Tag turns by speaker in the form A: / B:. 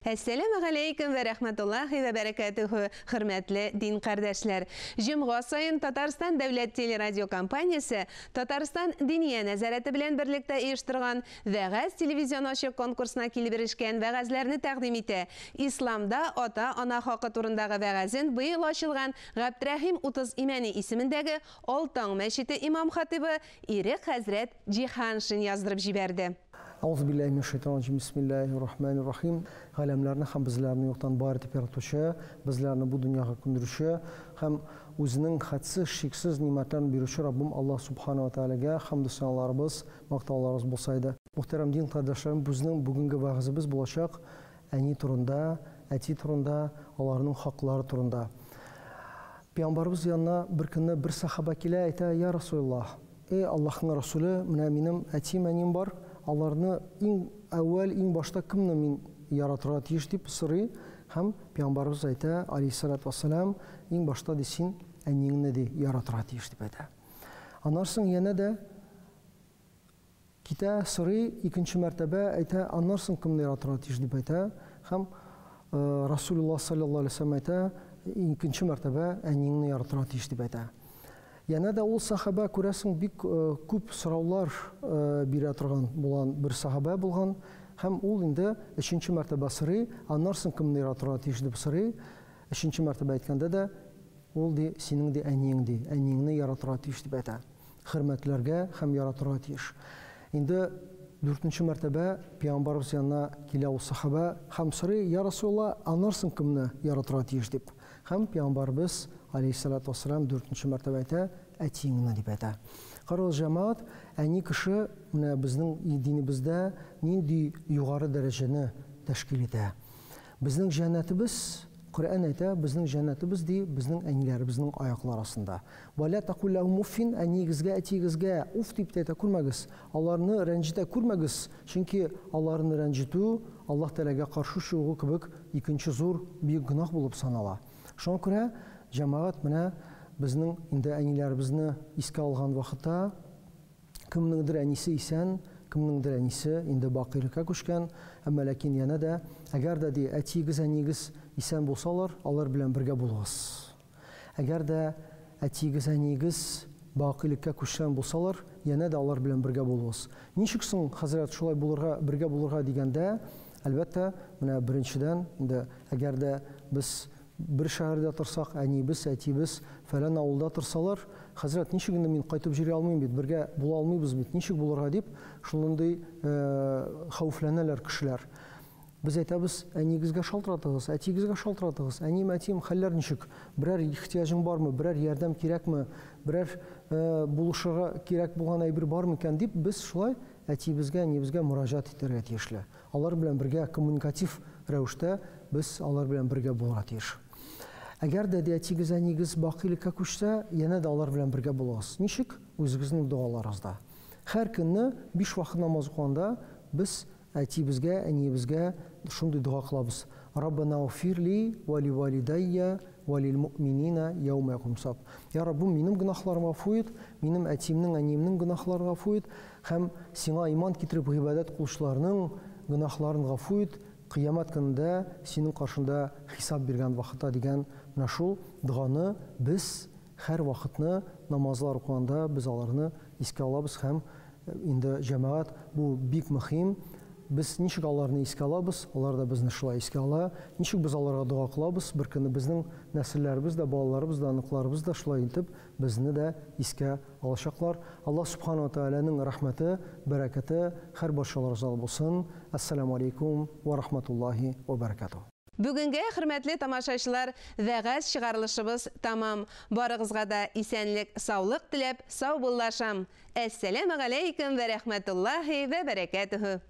A: Әссәләмегаләйкем вә рәхмәтуллаһи вә бәрәкәтүһү, хөрмәтле дин кардәшләр! Җомга саен Татарстан дәүләт телерадиокомпаниясе Татарстан Диния нәзарәте белән берлектә оештырган Вәгазь телевизион ачык конкурсына килеп ирешкән вәгазьләрне тәкъдим итә. Исламда ата-ана хакы турындагы вәгазен быел ачылган Габдрәхим 30 Имәни исемендәге Алтаң мәчете имам-хатыйбы Ирек хәзрәт Җиһаншин яздырып җибәрде.
B: Әгъузу билләһи минәш шәйтанир раҗим, бисмиллаһир рахманир рахим. Галәмнәрне һәм безләрне юктан бар итеп яратучы, безләрне бу дөньяга күндерүче һәм Үзенең хәтсез, чиксез нимәтләрен бирүче Раббым Аллаһ Субхана ва Тәгаләгә хәмде-сәналарыбыз, мактауларыбыз булса иде. Мөхтәрәм дин кардәшләрем, безнең бүгенге вәгазебез булачак әни турында, әти турында, аларның хаклары турында. Пәйгамбәребез янына бер көнне бер сәхабә килә, әйтә, Я Расулаллаһ, Эй, Аллаһның Расуле, менә минем әтием, әнием бар, аларны иң әүвәл, иң башта кемне мин яратырга тиеш, дип сорый һәм Пәйгамбәребез әйтә, алейһиссалату вәссәлам, иң башта, ди, син әниеңне, ди, яратырга тиеш, дип әйтә. Аннан соң янә дә китә, сорый, икенче мәртәбә әйтә, аннан соң кемне яратырга тиеш, дип әйтә һәм Расулуллаһ саллаллаһу алейһи вәсәлләм әйтә, икенче мәртәбә әниеңне яратырга тиеш, дип әйтә. Янә дә ул сахабә, күрәсең, бик күп сораулар бирә торган булган бер сахабә булган һәм ул инде өченче мәртәбә сорый, аннан соң кемне яратырга тиеш дип сорый. Өченче мәртәбә әйткәндә дә, ул ди, синең ди әниең ди, әниеңне яратырга тиеш дип әйтә. Хөрмәтләргә һәм яратырга тиеш. Инде дүртенче мәртәбә пәйгамбәребез янына килә ул сахабә һәм сорый, Я Расулалла, аннан соң кемне яратырга тиеш дип. Һәм пәйгамбәребез, алейһиссалату вассалам, дүртенче мәртәбә әйтә, әтиеңне дип әйтә. Карагыз, җәмәгать, әни кеше менә безнең динебездә нинди югары дәрәҗәне тәшкил итә. Безнең җәннәтебез, Коръән әйтә, безнең җәннәтебез ди, безнең әниләребезнең аяклары астында. Вә лә тәкул ләһүм уффин, әниегезгә, әтиегезгә уф дип тә әйтә күрмәгез, аларны рәнҗетә күрмәгез, чөнки аларны рәнҗетү Аллаһ Тәгаләгә каршы чыгу кебек икенче зур, бөек гөнаһ булып санала. Шуңа күрә, җәмәгать, менә безнең инде әниләребезне искә алган вакытта, кемнеңдер әнисе исән, кемнеңдер әнисе инде бакыйлыкка күчкән, әмма ләкин янә дә, әгәр дә, ди, әтиегез, әниегез исән булсалар, алар белән бергә булыгыз. Әгәр дә әтиегез, әниегез бакыйлыкка күчкән булсалар, янә дә алар белән бергә булыгыз. Ничек соң, хәзрәт, шулай булырга, бергә булырга дигәндә, әлбәттә, менә беренчедән, инде әгәр дә без бер шәһәрдә торсак, әниебез, әтиебез фәлән авылда торсалар, хәзрәт, ничек инде мин кайтып йөри алмыйм бит, бергә була алмыйбыз бит, ничек булырга дип, шундый хәвефләнәләр кешеләр. Без әйтәбез, әниегезгә шалтыратыгыз, әтиегезгә шалтыратыгыз, әнием, әтием, хәлләр ничек, берәр ихтыяҗың бармы, берәр ярдәм кирәкме, берәр булышырга кирәк булган әйбер бар микән дип, без шулай әтиебезгә, әниебезгә мөрәҗәгать итәргә тиешле. Алар белән бергә коммуникатив рәвештә без алар белән бергә булырга тиеш. Әгәр дә ди әтигез, әнигез бакыйлыкка күчсә, янә дә алар белән бергә булыгыз. Ничек? Үзегезнең догаларыгызда. Һәр көнне биш вакыт намаз укыганда без әтиебезгә, әниебезгә шундый дога кылабыз, Раббана гфир ли ва ли валидайя ва лил муъминина яума якум хисаб. Я Раббым, минем гөнаһларымны гафу ит, минем әтиемнең, әниемнең гөнаһларын гафу ит һәм Сиңа иман китереп гыйбадәт кылучыларның гөнаһларын гафу ит, кыямәт көнендә Синең каршында хисап биргән вакытта дигән менә шул доганы без һәрвакытны намазлар укыганда без аларны искә алабыз һәм инде җәмәгать бу бик мөһим, без ничек аларны искә алабыз, алар да безне шулай искә ала, ничек без аларга дога кылабыз, бер көнне безнең нәселләребез дә, балаларыбыз да, оныкларыбыз да шулай итеп безне дә искә алачаклар. Аллаһ Сүбхәнәһү вә Тәгаләнең рәхмәте, бәрәкәте һәр барчаларыгызга булсын. Әссәламү алейкүм вә рахматуллаһи вә бәрәкәтүһ.
A: Бүгенгә, хөрмәтле тамашачылар, вәгазь чыгарылышыбыз тәмам. Барыгызга да исәнлек, саулык теләп, саубуллашам. Әссәләмегаләйкүм вә рәхмәтуллаһи вә бәрәкәтүһү.